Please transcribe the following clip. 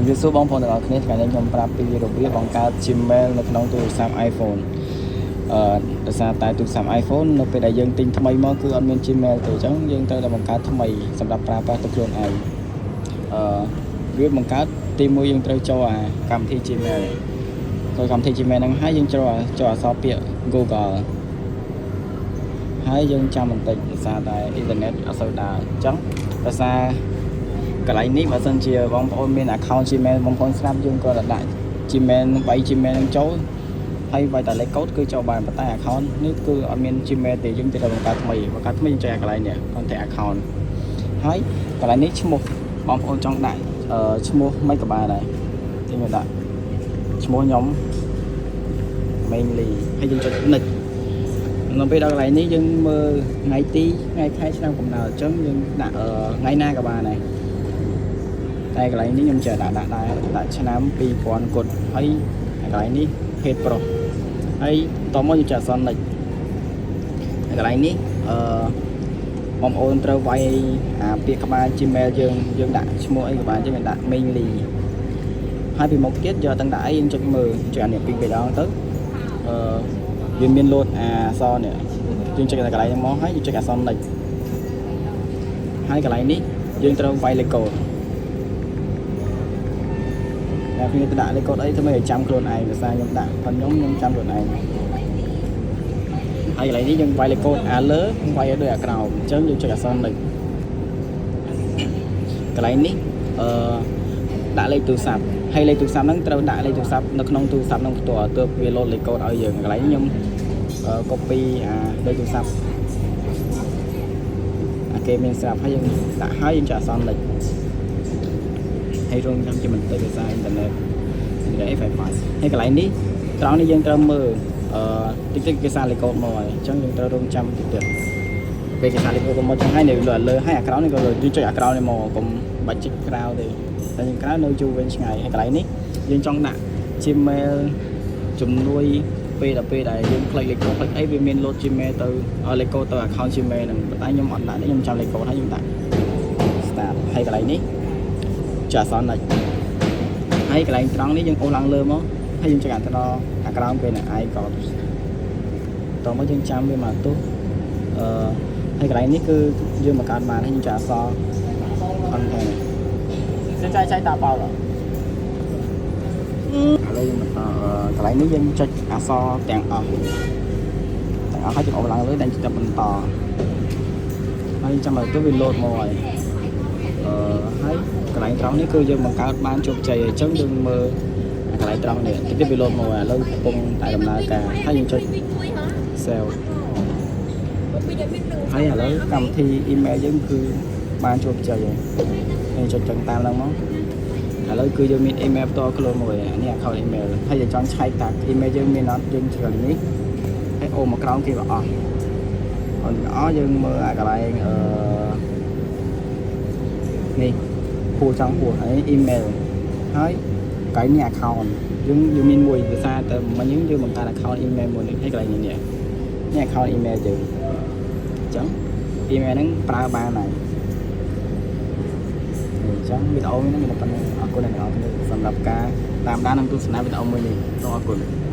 រាបសួរបងប្អូនទាំងអស់គ្នាថ្ងៃនេះខ្ញុំប្រាប់ពីរបៀបបង្កើត Gmail នៅក្នុងទូរស័ព្ទ iPhone ដោយសារតែទូរស័ព្ទ iPhone នៅពេលដែលយើងទិញថ្មីមកគឺអត់មាន Gmail ទេអញ្ចឹងយើងត្រូវតែបង្កើតថ្មីសម្រាប់ប្រើប្រាស់ទៅខ្លួនឯងវាបង្កើតទីមួយយើងត្រូវចូលអាកម្មវិធី Gmail ចូលកម្មវិធី Gmail ហ្នឹងហើយយើងចូលអក្សរពាក្យ Google ហើយយើងចាំបន្តិចដោយសារតែអ៊ីនធឺណិតអត់សូវដើរអញ្ចឹងដោយសារ កន្លែងនេះបើសិនជាបងប្អូនមាន account Gmail បងប្អូនស្រាប់យើងក៏ដាក់ Gmail នឹង3 Gmail នឹងចូលហើយវាយតែលេខកូដគឺចូលបានប៉ុន្តែ account នេះគឺអត់មាន Gmail ទេយើងត្រូវបង្កើតថ្មីបង្កើតថ្មីយើងចុចអាកន្លែងនេះ contact account ហើយកន្លែងនេះឈ្មោះបងប្អូនចង់ដាក់ឈ្មោះមិនក៏បានដែរទីមកដាក់ឈ្មោះខ្ញុំ mainly ហើយយើងចុច next នៅពេលដល់កន្លែងនេះយើងមើលថ្ងៃទីថ្ងៃខែឆ្នាំកំណើតអញ្ចឹងយើងដាក់ថ្ងៃណាក៏បានដែរ តែកន្លែងនេះខ្ញុំចេះដាក់ដាក់ដែរដាក់ឆ្នាំ2000គុតហើយកន្លែងនេះភេទប្រុសហើយតមកយើងចេះអក្សរ next ហើយកន្លែងនេះអឺបងប្អូនត្រូវវាយអាពាក្យក្បាល Gmail យើងយើងដាក់ឈ្មោះអីក៏បានយើងដាក់ mainly ហើយពីមុខទៀតយកទាំងដាក់អីយើងចុចមើលចុចអានេះពីរដងទៅអឺវាមានលោតអាអក្សរនេះយើងចុចតែកន្លែងហ្នឹងមកហើយយើងចុចអក្សរ next ហើយកន្លែងនេះយើងត្រូវវាយលេខកូដ តែខ្ញុំទៅដាក់លេខកូដអីធ្វើម៉េចឲ្យចាំខ្លួនឯងភាសាខ្ញុំដាក់ប៉ុន្តែខ្ញុំចាំខ្លួនឯងហើយកន្លែងនេះយើងវាយលេខកូដអាលើវាយឲ្យដូចអាក្រោមអញ្ចឹងយើងចុចអក្សរ next កន្លែងនេះអឺដាក់លេខទូរស័ព្ទហើយលេខទូរស័ព្ទហ្នឹងត្រូវដាក់លេខទូរស័ព្ទនៅក្នុងទូរស័ព្ទហ្នឹងផ្ទាល់ទើបវាលោតលេខកូដឲ្យយើងកន្លែងនេះខ្ញុំ copy អាលេខទូរស័ព្ទអាគេមានស្រាប់ហើយយើងដាក់ហើយយើងចុចអក្សរ next ហើយរងចាំជាបន្តិចភាសាអ៊ីនធឺណិតនិយាយ Wi-Fi ហើយកន្លែងនេះត្រង់នេះយើងត្រូវមើលអឺតិចតិចគេសារលេខកូដមកហើយអញ្ចឹងយើងត្រូវរងចាំតិចទៀតពេលគេសារលេខកូដមកចឹងហើយនៅលើលើហើយអាក្រោមនេះក៏យើងចុចអាក្រោមនេះមកកុំបាច់ចុចក្រៅទេតែយើងក្រៅនៅយូរវិញឆ្ងាយហើយកន្លែងនេះយើងចង់ដាក់ Gmail ជំនួយពេលដល់ពេលដែលយើងផ្លេចលេខកូដផ្លេចអីវាមានលោត Gmail ទៅលេខកូដទៅ account Gmail ហ្នឹងប៉ុន្តែខ្ញុំអត់ដាក់ទេខ្ញុំចាំលេខកូដហើយខ្ញុំដាក់ start ហើយកន្លែងនេះចុចអក្សរ next ហើយកន្លែងត្រង់នេះយើងអូសឡើងលើមកហើយយើងចុចអាត្រអាក្រោមគេនេះ I got តមកយើងចាំវាមកទោះអឺហើយកន្លែងនេះគឺយើងបង្កើតបានហើយយើងចុចអក្សរ content 现在在打包了ឥឡូវយើងបន្តកន្លែងនេះយើងចុចអក្សរទាំងអស់ទាំងអស់ហើយយើងអូសឡើងលើដែលចុចបន្តហើយចាំឲ្យទៅវាលោតមកហើយអឺហើយកន្លែងត្រង់នេះគឺយើងបង្កើតបានជោគជ័យអញ្ចឹងយើងមើលកន្លែងត្រង់នេះតិចទៀតវាលោតមកហើយឥឡូវកំពុងតែដំណើរការហើយយើងចុច save ហើយឥឡូវកម្មវិធី email យើងគឺបានជោគជ័យហើយហើយចុចចឹងតាមហ្នឹងមកឥឡូវគឺយើងមាន email ផ្ទាល់ខ្លួនមួយនេះ account email ហើយយើងចង់ឆែកតា email យើងមានអត់យើងចុចនេះហើយអូមកក្រោមគេក៏អស់អត់អស់យើងមើលអាកន្លែងអឺនេះហួចង់ហួហើយ email ហើយកន្លែងនេះ account យើងយើងមានមួយភាសាតែមិញយើងបង្កើត account email មួយនេះហើយកន្លែងនេះនេះ account email យើងអញ្ចឹង email ហ្នឹងប្រើបានហើយអញ្ចឹងវីដេអូនេះមានតែប៉ុណ្្នឹងអរគុណអ្នកនរគ្នាសម្រាប់ការតាមដាននិងទស្សនាវីដេអូមួយនេះសូមអរគុណ។